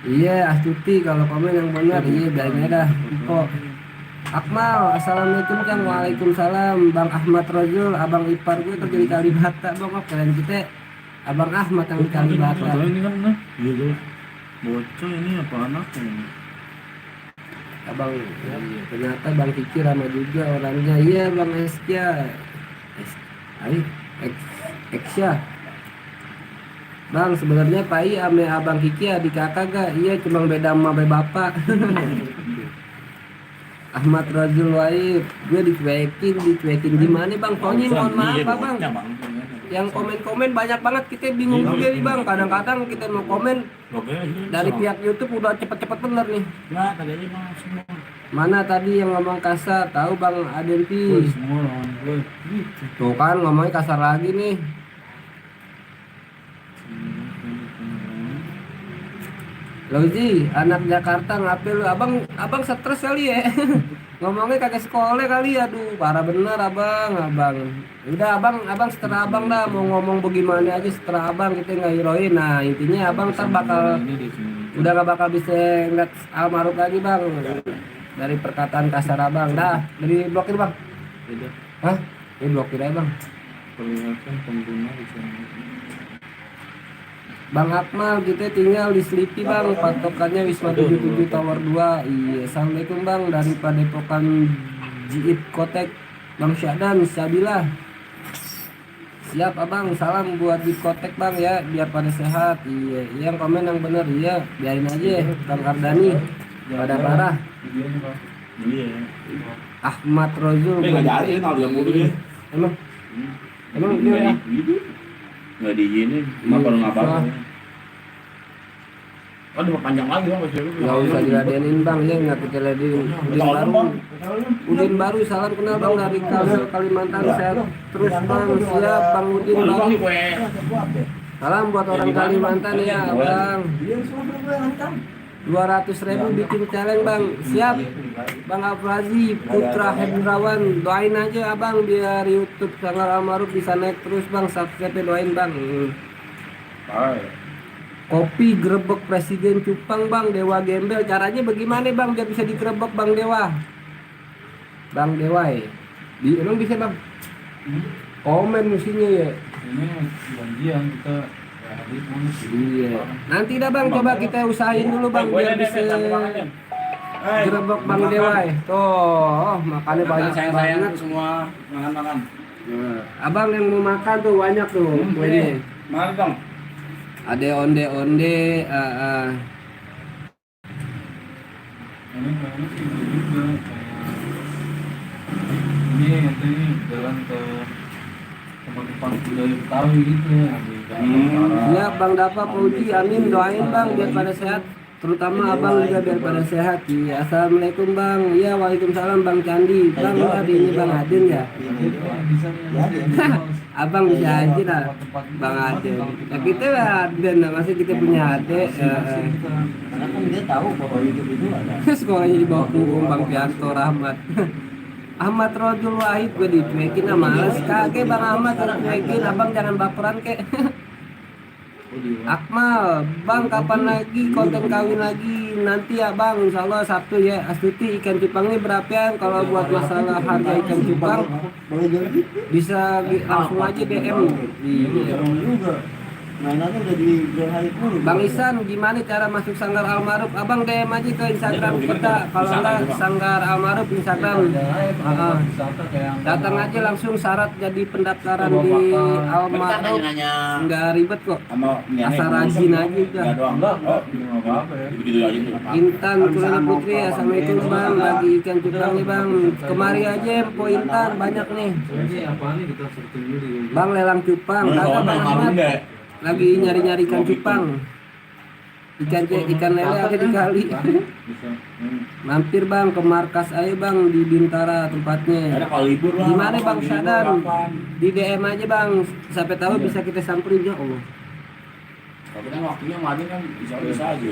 [SPEAKER 1] Iya, Astuti kalau komen yang benar iya biarin aja dah. Kok Akmal, assalamualaikum Kang. Waalaikumsalam. Bang Ahmad Rozul, abang ipar gue terjadi Kalibata Bang. Oh, kalian kita abang Ahmad yang di Kalibata.
[SPEAKER 3] Foto ini kan nah. Iya tuh. Bocah ini apa anaknya ini?
[SPEAKER 1] Abang, ya, ternyata Bang Kiki ramah juga orangnya. Iya Bang Eskia. Eksya. Bang, sebenarnya Pai ame Abang Kiki adik kakak gak? Iya, cuma beda sama bapak. Ahmad Razul Waib, gue dicuekin gimana Bang? Pokoknya mohon maaf Bang. yang komen-komen banyak banget, kita bingung juga nih bang. Kadang-kadang kita mau komen dari pihak YouTube udah cepet-cepet bener nih.
[SPEAKER 2] Nah, tadi aja mah semua.
[SPEAKER 1] Mana tadi yang ngomong kasar, tahu bang
[SPEAKER 3] Woi,
[SPEAKER 1] Adenpi?
[SPEAKER 3] semua lawan gue gitu.
[SPEAKER 1] Tuh kan ngomongnya kasar lagi nih. Lozi, anak Jakarta ngapel lu, abang stres kali ya. Ngomongnya kagak sekolah kali, aduh parah bener abang. Udah abang setelah abang dah mau ngomong bagaimana aja setelah abang, kita nggak heroin. Nah intinya abang ntar bakal udah gak bakal bisa ngeliat almarhum lagi bang dari perkataan kasar abang. Dah dari blokir bang.
[SPEAKER 3] Beda.
[SPEAKER 1] Hah? Ini blokir aja bang.
[SPEAKER 3] Perlihatkan pengguna di sana.
[SPEAKER 1] Bang Akmal, kita tinggal di Selipi bang, patokannya Wisma 77 Tower 2. Iya, assalamualaikum bang, dari Padepokan Jiit Kotek, Bang Syahdan, Sabila. Siap abang, salam buat di Kotek bang ya, biar pada sehat. Iya, yang komen yang bener, iya, biarin aja ya, Bang Kardani. Pada parah.
[SPEAKER 3] Videonya bang.
[SPEAKER 2] Iya.
[SPEAKER 1] Ahmad Rozul.
[SPEAKER 2] Nggak jadi, kalau dia mulu dia.
[SPEAKER 1] Emang dia ya?
[SPEAKER 2] Gitu. Nggak diizinin, cuma kalau nggak apa-apa. Oh, udah panjang lagi bang, masih dulu.
[SPEAKER 1] Nggak usah diladenin bang, ya nggak kita ladenin. Udin baru, salam kenal bang dari Kalsel Kalimantan. Saya terus bang, siap bang Udin baru. Salam buat orang Kalimantan ya bang. 200.000 bikin challenge bang, siap. Bang Afrazi Putra Hendrawan, doain aja abang biar YouTube Sanggar Almarhum bisa naik terus bang, subscribe doain bang. Kopi grebek Presiden Cupang bang, Dewa Gembel, caranya bagaimana bang biar bisa digrebek bang Dewa? Bang Dewa ya? Emang bisa bang? Komen mestinya ya?
[SPEAKER 3] Ini janjian kita hari mana sih?
[SPEAKER 1] Iya. Nanti dah bang, coba kita usahain dulu bang biar bisa gerebek bang Dewa ya. Tuh, makannya banyak
[SPEAKER 2] sayang
[SPEAKER 1] banget.
[SPEAKER 2] semua makan.
[SPEAKER 1] Nah, abang yang mau makan tuh banyak tuh kuenya.
[SPEAKER 2] Mari dong.
[SPEAKER 1] Ada onde-onde,
[SPEAKER 3] Ini mana sih juga kayak ini nanti nih jalan ke tempat-tempat budaya Betawi gitu.
[SPEAKER 1] ya bang Dapa Puji, amin doain bang biar pada sehat. Terutama abang juga biar pada sehat. Iya, assalamualaikum bang. Iya, waalaikumsalam bang Candi. Bang tadi ini bang Adin ya. Abang bisa aja lah bang Adin. Ya kita lah Adin, masih kita punya adik.
[SPEAKER 4] Karena kan dia tahu bahwa YouTube itu ada.
[SPEAKER 1] Sekolahnya di bawah punggung bang Pianto Rahmat. Ahmad Rodul Wahid gue dicuekin, males kagak bang Ahmad dicuekin. Abang jangan baperan kek. Akmal, bang kapan lagi konten kawin lagi? Nanti ya bang, insya Allah Sabtu ya. Astuti, ikan cupangnya berapaan? Kalau buat masalah harga ikan cupang bisa langsung aja DM. Iya.
[SPEAKER 4] juga. Mainannya udah di Grand Hyatt mulu.
[SPEAKER 1] Bang Isan, gimana cara masuk Sanggar Almarhum? Abang DM aja ke Instagram kita. Kalau enggak Sanggar Almarhum Instagram. Datang aja langsung, syarat jadi pendaftaran di Almarhum. Nggak ribet kok. Asal rajin aja udah.
[SPEAKER 2] Begitu aja tuh.
[SPEAKER 1] Intan Kulana Putri, assalamualaikum bang. Lagi ikan cupang nih bang. Kemari aja po Intan, banyak nih.
[SPEAKER 3] Ini apaan nih kita searching dulu di
[SPEAKER 1] Bang lelang cupang. Kagak bang Ahmad. Lagi nyari-nyari ikan cupang. Ikan lele ada di kali. Mampir bang ke markas ayo bang di Bintara tempatnya.
[SPEAKER 2] Ada kalau libur lah.
[SPEAKER 1] Gimana bang Syadan? Di DM aja bang. Sampai tahu bisa kita samperin ya Allah.
[SPEAKER 2] Kalau kita waktunya maju kan bisa aja.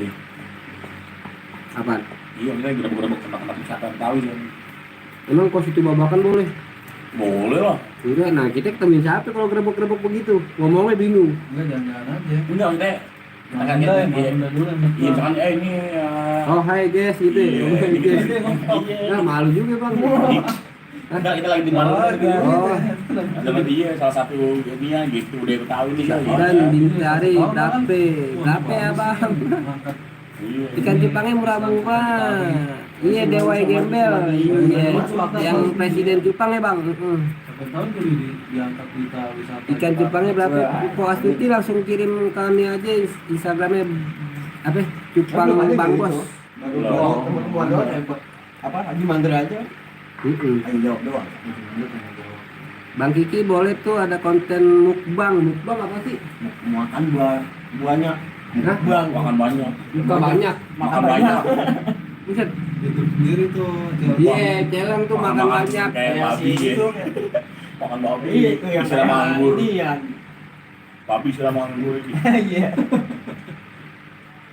[SPEAKER 1] Apaan?
[SPEAKER 2] Iya, kita gerebek-gerebek tempat-tempat wisata tahu sih.
[SPEAKER 1] Emang kok situ babakan boleh?
[SPEAKER 2] Boleh lah.
[SPEAKER 1] Udah, nah kita ketemuin siapa kalau gerebek-gerebek begitu? Ngomongnya bingung.
[SPEAKER 3] Enggak jangan-jangan aja.
[SPEAKER 2] Enggak, kita kan
[SPEAKER 3] Anda yang
[SPEAKER 2] iya.
[SPEAKER 3] Anda dulu yang
[SPEAKER 2] Iya, misalkan ini
[SPEAKER 1] Oh hai guys gitu ya.
[SPEAKER 2] Iya,
[SPEAKER 1] Ngomongnya
[SPEAKER 2] gitu.
[SPEAKER 1] guys.
[SPEAKER 2] Iya.
[SPEAKER 1] Nah malu juga bang.
[SPEAKER 2] Enggak, kita lagi di mana?
[SPEAKER 1] Oh,
[SPEAKER 2] Sama dia salah satu dia gitu udah tahu nih kan.
[SPEAKER 1] dan dicari berapa ya bang?
[SPEAKER 3] Angkat
[SPEAKER 2] Iya.
[SPEAKER 1] Ikan cupangnya murah-murah. Iya Dewa Gembel. Iya. Yang Presiden Cupang ya bang.
[SPEAKER 3] sampai tahun dulu diangkat berita wisata.
[SPEAKER 1] Ikan cupangnya berapa? Kok Astuti langsung kirim kami aja Instagramnya apa? Cupang Bang Bos.
[SPEAKER 4] Teman-teman doang ya, apa? Haji Mandra aja. Ayo jawab doang.
[SPEAKER 1] Bang Kiki boleh tuh ada konten mukbang. Mukbang apa sih?
[SPEAKER 4] Makan buahnya.
[SPEAKER 1] Hah?
[SPEAKER 4] Bang.
[SPEAKER 2] Makan banyak.
[SPEAKER 1] Buka banyak.
[SPEAKER 2] Makan banyak.
[SPEAKER 1] Buset.
[SPEAKER 3] Itu sendiri tuh.
[SPEAKER 1] Iya, celeng tuh makan banyak.
[SPEAKER 2] Kayak babi ya.
[SPEAKER 4] Itu.
[SPEAKER 2] Makan babi.
[SPEAKER 4] Iya itu yang
[SPEAKER 2] Istilah makan anggur.
[SPEAKER 4] ini yang.
[SPEAKER 2] Babi istilah makan anggur.
[SPEAKER 4] Iya.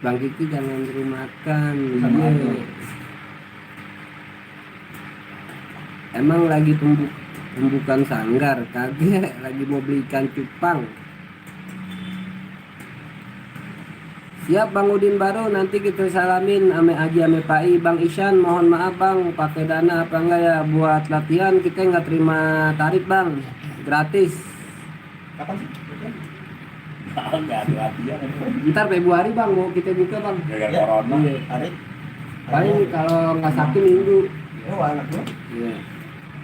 [SPEAKER 1] Bang Kiki jangan dulu makan.
[SPEAKER 4] Sama
[SPEAKER 1] Iya.
[SPEAKER 4] tuh.
[SPEAKER 1] Emang lagi pembukaan sanggar, kagak lagi mau beli ikan cupang. Siap Bang Udin baru, nanti kita salamin ame Aji ame Pai. Bang Isyan mohon maaf Bang, pakai dana apa enggak ya buat latihan, kita nggak terima tarif Bang, gratis.
[SPEAKER 2] Kapan sih? Enggak ada latihan.
[SPEAKER 1] Ntar Februari Bang mau kita buka Bang.
[SPEAKER 2] Gara-gara corona.
[SPEAKER 1] Iya.
[SPEAKER 4] Hari.
[SPEAKER 1] Paling kalau nggak Sabtu Minggu.
[SPEAKER 4] Oh anak lu.
[SPEAKER 1] Iya.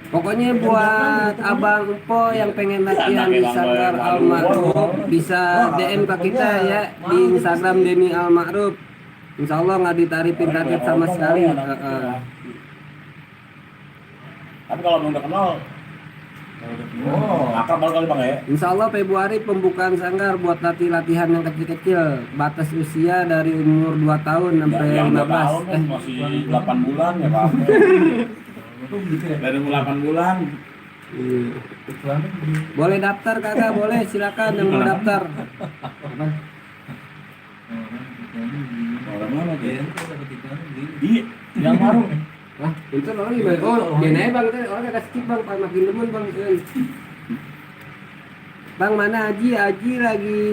[SPEAKER 1] Pokoknya buat abang Empo yang pengen latihan di Sanggar Al Ma'ruf bisa DM ke kita ya di Instagram Denny Al Ma'ruf. Insya Allah nggak ditarifin tarif sama sekali.
[SPEAKER 2] Tapi kalau udah kenal,
[SPEAKER 4] Oh.
[SPEAKER 2] akrab baru kali Bang ya.
[SPEAKER 1] Insya Allah Februari pembukaan sanggar buat latihan yang kecil-kecil. Batas usia dari umur 2 tahun sampai
[SPEAKER 2] Yang 2
[SPEAKER 1] 15.
[SPEAKER 2] tahun kan masih 8 bulan ya Pak. Dari umur 8 bulan.
[SPEAKER 1] Boleh daftar kagak? Boleh, silakan yang mau daftar.
[SPEAKER 2] Orang mana dia?
[SPEAKER 3] Di
[SPEAKER 2] Iya, yang baru.
[SPEAKER 1] Lah, itu orang gimana? Oh, dia naik Bang, itu orang kagak skip Bang, makin demen Bang. Bang mana Haji? Haji lagi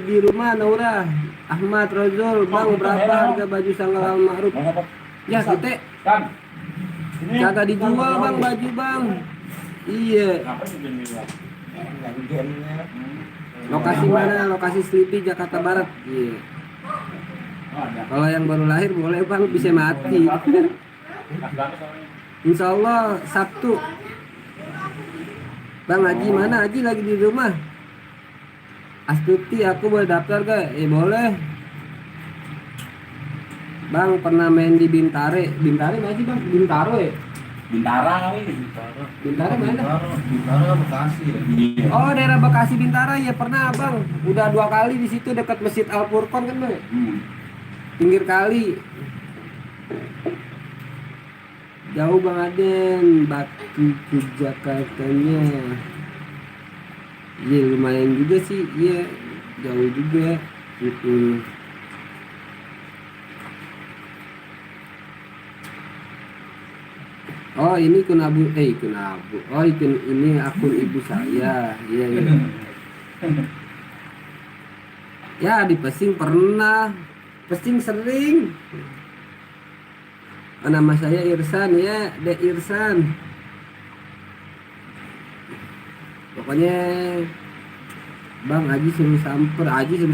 [SPEAKER 1] di rumah Naura. Ahmad Rozul, Bang berapa harga baju Sanggar Al Ma'ruf?
[SPEAKER 2] Mau apa?
[SPEAKER 1] Ya kita
[SPEAKER 2] Kan. Ini
[SPEAKER 1] kagak dijual Bang baju Bang. Iya.
[SPEAKER 2] Apa sih dia bilang?
[SPEAKER 4] Yang gamenya.
[SPEAKER 1] Lokasi mana? Lokasi Sleepy Jakarta Barat. Iya.
[SPEAKER 2] Oh, ada.
[SPEAKER 1] Kalau yang baru lahir boleh Bang, bisa mati. Insya Allah Sabtu. Bang Haji mana? Haji lagi di rumah. Astuti, aku boleh daftar gak? Boleh. Bang pernah main di Bintare. Bintare mana sih Bang? Bintaro ya?
[SPEAKER 2] Bintara kali.
[SPEAKER 1] Bintare mana?
[SPEAKER 3] Bintara Bekasi ya.
[SPEAKER 2] Iya.
[SPEAKER 1] Oh daerah Bekasi Bintara ya pernah Bang. Udah 2 kali di situ dekat Masjid Al Furqon kan Bang? Pinggir kali. Jauh Bang Aden, Batu ke Jakartanya. Iya lumayan juga sih, iya jauh juga. Gitu. Oh ini akun abu, Oh ini akun ibu saya, iya iya. Ya di Pesing pernah, Pesing sering. Nama saya Irsan ya, Dek Irsan. Pokoknya Bang Haji suruh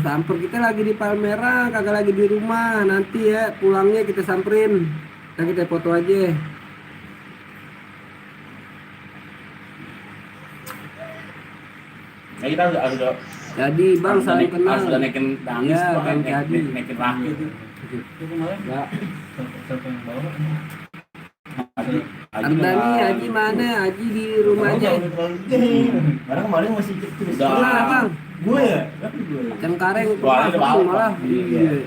[SPEAKER 1] samper, kita lagi di Palmera, kagak lagi di rumah. Nanti ya pulangnya kita samperin, kita foto aja.
[SPEAKER 2] Nah, kita udah
[SPEAKER 1] Jadi Bang saling kenal.
[SPEAKER 2] Sudah naikin tangis,
[SPEAKER 1] Iya, Bang Jadi.
[SPEAKER 2] naikin rakit.
[SPEAKER 1] Ya.
[SPEAKER 3] Siapa yang bawa?
[SPEAKER 1] Ardani, Haji mana? Haji di rumahnya.
[SPEAKER 4] Karena kemarin masih kecil.
[SPEAKER 2] Udah.
[SPEAKER 1] Pernah Bang,
[SPEAKER 4] Gue ya.
[SPEAKER 1] Cengkareng
[SPEAKER 2] Wah, ini bau,
[SPEAKER 1] malah.
[SPEAKER 4] Iya.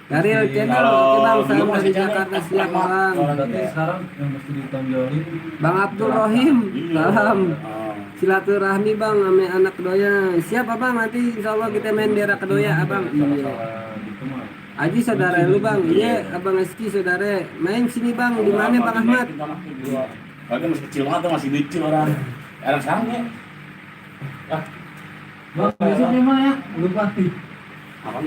[SPEAKER 1] Dari channel,
[SPEAKER 2] Kalau
[SPEAKER 1] oke Bang,
[SPEAKER 2] belum
[SPEAKER 1] saya mau
[SPEAKER 2] masih
[SPEAKER 1] di
[SPEAKER 2] channel,
[SPEAKER 1] Jakarta siang
[SPEAKER 2] lama.
[SPEAKER 1] Bang.
[SPEAKER 3] Berarti sekarang yang mesti ditonjolin
[SPEAKER 1] Bang Abdul Rohim,
[SPEAKER 2] Iya.
[SPEAKER 1] salam.
[SPEAKER 2] Oh.
[SPEAKER 1] Silaturahmi Bang, ame anak Kedoya. Siapa Bang? Nanti insya Allah kita main daerah Kedoya Abang. Iya.
[SPEAKER 3] masalah gitu mah.
[SPEAKER 1] Haji saudara lu Bang, iya Abang Eski saudara. Main sini Bang, di mana Bang Ahmad?
[SPEAKER 2] Lagi masih kecil banget tuh, masih lucu orang. Orang sekarang ya. Ah,
[SPEAKER 3] Bang, besok di mana ya? Lupa sih.
[SPEAKER 2] apa?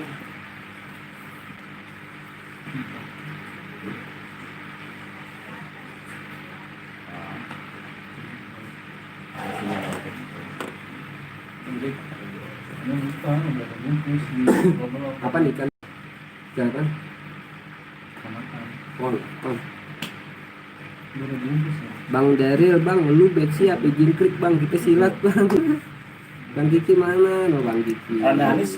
[SPEAKER 3] Yang lupa, udah bungkus di botol.
[SPEAKER 1] Apa nih kan? Jangan.
[SPEAKER 3] Makan.
[SPEAKER 1] Oh.
[SPEAKER 3] Udah bungkus ya.
[SPEAKER 1] Bang Daril Bang, lu bet siap izin klik Bang, kita silat Bang. Bang Kiki mana? No Bang Kiki.
[SPEAKER 2] Danis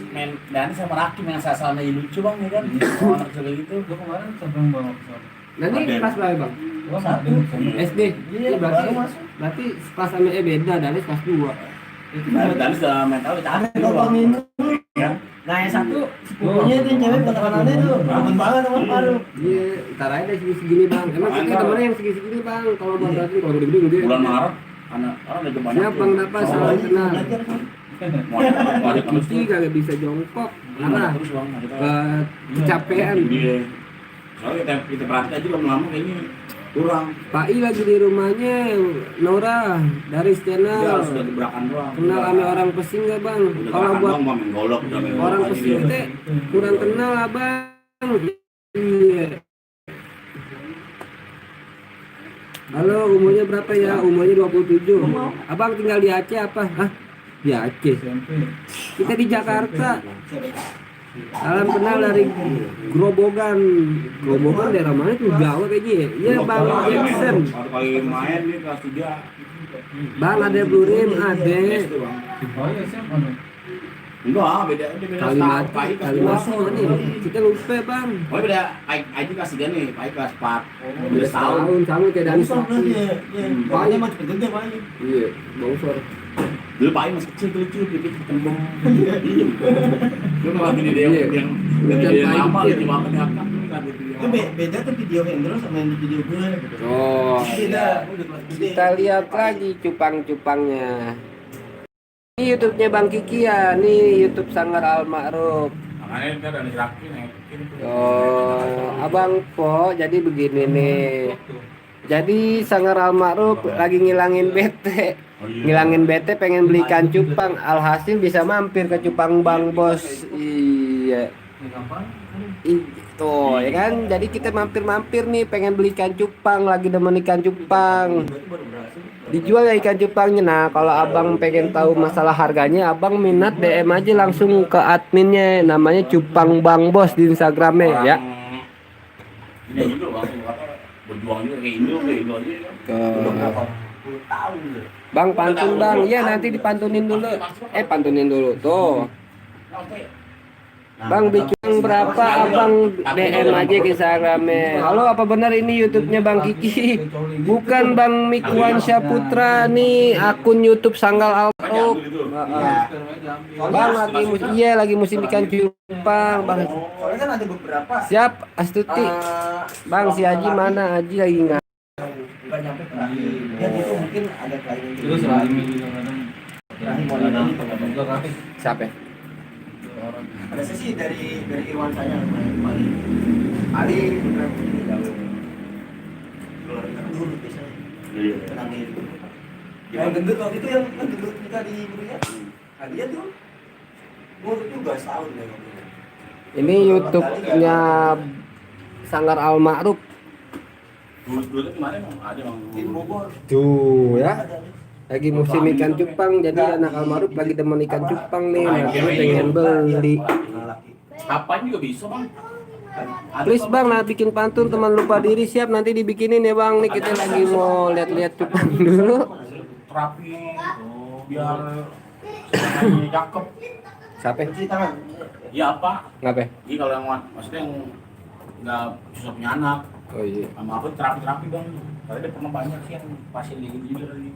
[SPEAKER 2] sama Rakim yang sasarannya lucu Bang ya kan? Oh, anak kecil gitu.
[SPEAKER 3] Gua kemarin sampai bawa ke sana.
[SPEAKER 1] Nanti
[SPEAKER 2] Ada.
[SPEAKER 1] pas berapa Bang?
[SPEAKER 3] Oh, satu.
[SPEAKER 1] SD. Iya, berarti kelas sama beda, dari kelas 2.
[SPEAKER 2] Dan sudah mental
[SPEAKER 4] Ada
[SPEAKER 2] capek
[SPEAKER 4] kalau
[SPEAKER 2] doang.
[SPEAKER 4] minum.
[SPEAKER 2] Ya.
[SPEAKER 4] Nah yang satu sepupunya itu yang cewek ponakanannya tuh. Aman banget sama Paru.
[SPEAKER 1] Iya, ntar aja deh segini bang. Emang kita temennya yang segini bang. Kalau buat berarti kalau gede-gede.
[SPEAKER 2] Bulan Maret anak orang udah banyak.
[SPEAKER 1] Siap bang dapat salam kenal.
[SPEAKER 4] Belajar kan.
[SPEAKER 2] Mau ada
[SPEAKER 1] Kiki kagak bisa jongkok. Apa?
[SPEAKER 2] terus bang. Ada
[SPEAKER 1] Kecapean.
[SPEAKER 2] Iya. Soalnya kita perhatikan aja lama-lama kayaknya kurang.
[SPEAKER 1] Pak I lagi di rumahnya. Nora dari
[SPEAKER 2] Dia
[SPEAKER 1] channel.
[SPEAKER 2] harus udah gebrakan doang.
[SPEAKER 1] Kenal sama orang pesing gak bang?
[SPEAKER 2] Udah
[SPEAKER 1] Kalau
[SPEAKER 2] gerakan
[SPEAKER 1] buat
[SPEAKER 2] doang, main golok, udah main
[SPEAKER 1] orang
[SPEAKER 2] golok aja
[SPEAKER 1] pesing
[SPEAKER 2] dia.
[SPEAKER 1] teh kurang kenal abang. Iya. Halo, umurnya berapa ya? Umurnya 27. Abang tinggal di Aceh apa? Hah? Di Aceh.
[SPEAKER 3] SMP.
[SPEAKER 1] Kita di Jakarta. Salam kenal dari Grobogan. Grobogan daerah mana tuh? Jawa kayaknya ya? Iya Bang Jackson.
[SPEAKER 2] Baru kali main nih kelas 3.
[SPEAKER 1] Bang ada Blurim, ada
[SPEAKER 3] Oh iya SMA nih.
[SPEAKER 2] Enggak, beda
[SPEAKER 1] Kalimat
[SPEAKER 2] Pai kelas
[SPEAKER 1] Kalimat
[SPEAKER 2] 2.
[SPEAKER 1] nih. Kita lupa Bang.
[SPEAKER 2] Oh beda, Pai kelas 3 nih, Pai kelas 4. Beda setahun.
[SPEAKER 1] Tahun sama kayak Dani
[SPEAKER 4] Bangsor berarti ya. Makanya mah cepet gede Pak.
[SPEAKER 1] Iya, bongsor.
[SPEAKER 2] Dulu Pai masih kecil, pipit kembung. Diem. Lu malah gini deh
[SPEAKER 1] Iya.
[SPEAKER 2] yang
[SPEAKER 1] Bukan
[SPEAKER 2] yang
[SPEAKER 1] Pai
[SPEAKER 2] lama
[SPEAKER 1] kecil.
[SPEAKER 2] lucu banget ya kan. Ini kan gitu.
[SPEAKER 4] Itu beda tuh video Hendro sama yang di video gue gitu.
[SPEAKER 1] Oh,
[SPEAKER 4] Beda, udah kelas gede.
[SPEAKER 1] kita lihat lagi cupang-cupangnya. Ini YouTube-nya Bang Kiki ya, nih YouTube Sanggar Al Ma'ruf.
[SPEAKER 2] Makanya kita udah dirakin ya.
[SPEAKER 1] Oh, Abang Po, jadi begini nih. Jadi Sanggar Al Ma'ruf lagi ngilangin bete. Ngilangin bete pengen beli ikan cupang. Alhasil bisa mampir ke Cupang Bang Bos. Iya. Tuh, ya kan? Jadi kita mampir-mampir nih pengen beli ikan cupang, lagi demen ikan cupang. Dijual ya ikan cupangnya. Nah, kalau abang pengen tahu masalah harganya, abang minat DM aja langsung ke adminnya, namanya Cupang Bang Bos di Instagramnya ya.
[SPEAKER 2] Ini juga bang, berjuang juga kayak Indo aja.
[SPEAKER 4] Udah berapa puluh tahun loh.
[SPEAKER 1] Bang pantun bang, iya nanti dipantunin dulu. Pantunin dulu tuh. Bang bicung berapa abang DM aja ke Instagramnya. Halo apa benar ini YouTube-nya Bang Kiki? Bukan Bang Mikwan Syaputra nih, akun YouTube Sanggal Alma'ruf. Bang lagi musim ikan cupang Bang.
[SPEAKER 4] Soalnya kan ada beberapa.
[SPEAKER 1] Siap Astuti. Bang si Haji mana? Haji lagi nggak?
[SPEAKER 4] Bukan nyampe terakhir. Ya itu mungkin ada klien.
[SPEAKER 3] Terus Rahim juga kadang.
[SPEAKER 4] Rahim mau
[SPEAKER 3] Kadang
[SPEAKER 4] nyanyi.
[SPEAKER 3] juga Rahim.
[SPEAKER 1] Siapa?
[SPEAKER 3] Orang.
[SPEAKER 4] Ada sesi dari Irwan saya sama Ali. Ali benar jauh. Keluarga dulu biasanya.
[SPEAKER 2] Iya.
[SPEAKER 4] Tenang itu. Yang gendut waktu itu yang kan gendut nikah di Buria. Nah dia tuh umur juga setahun ya waktu itu.
[SPEAKER 1] Ini YouTube-nya Sanggar Al Ma'ruf.
[SPEAKER 2] Dulu kemarin ada bang.
[SPEAKER 4] Di Bogor.
[SPEAKER 1] Tuh ya. Lagi musim ikan cupang, jadi anak Almarhum lagi demen ikan cupang nih, makanya pengen beli.
[SPEAKER 2] Kapan juga bisa bang.
[SPEAKER 1] Please bang, nah bikin pantun teman lupa diri siap nanti dibikinin ya bang. Nih kita lagi mau lihat-lihat cupang dulu.
[SPEAKER 2] Terapi biar semuanya cakep.
[SPEAKER 1] Siapa?
[SPEAKER 4] Cuci tangan.
[SPEAKER 2] Iya apa?
[SPEAKER 1] Ngapain?
[SPEAKER 2] Jadi kalau yang maksudnya yang nggak susah punya anak,
[SPEAKER 1] Oh iya.
[SPEAKER 2] sama aku terapi bang. Karena dia pernah banyak sih yang pasien kayak gitu juga tadi.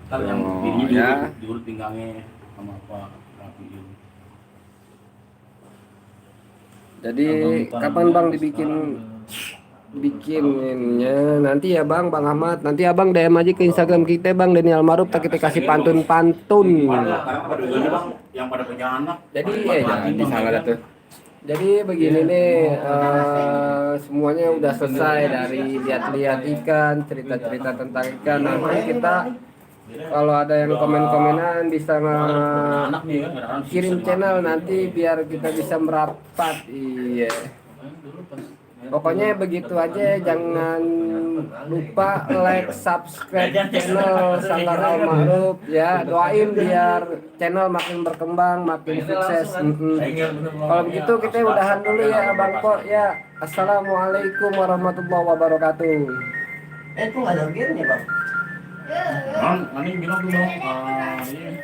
[SPEAKER 2] Kalau yang
[SPEAKER 1] Oh,
[SPEAKER 2] ini
[SPEAKER 1] ya.
[SPEAKER 2] diurut pinggangnya sama apa terapi.
[SPEAKER 1] Jadi kapan bang bikinnya nanti ya bang Ahmad, nanti abang DM aja ke Instagram kita bang Deni Almarhuf, kita kasih pantun.
[SPEAKER 2] Karena pada dulunya bang yang pada punya anak.
[SPEAKER 1] Jadi
[SPEAKER 2] pada
[SPEAKER 1] di sana tuh. Jadi begini nih, semuanya udah selesai dari lihat-lihat ikan, cerita-cerita tentang ikan. Nanti kita kalau ada yang komen-komenan bisa
[SPEAKER 2] anak nih kan kadang-kadang
[SPEAKER 1] kirim
[SPEAKER 2] susah
[SPEAKER 1] channel
[SPEAKER 2] banget.
[SPEAKER 1] nanti biar kita bisa merapat. Iya. Pokoknya begitu aja, jangan lupa like, subscribe channel Sanggar Al Ma'ruf ya. Doain biar channel makin berkembang, makin sukses. Kalau begitu kita udahan dulu ya Abang Po ya. Assalamualaikum warahmatullahi wabarakatuh.
[SPEAKER 4] Itu nggak ada gamenya bang.
[SPEAKER 2] Bang, nanti bilang dulu. Ini.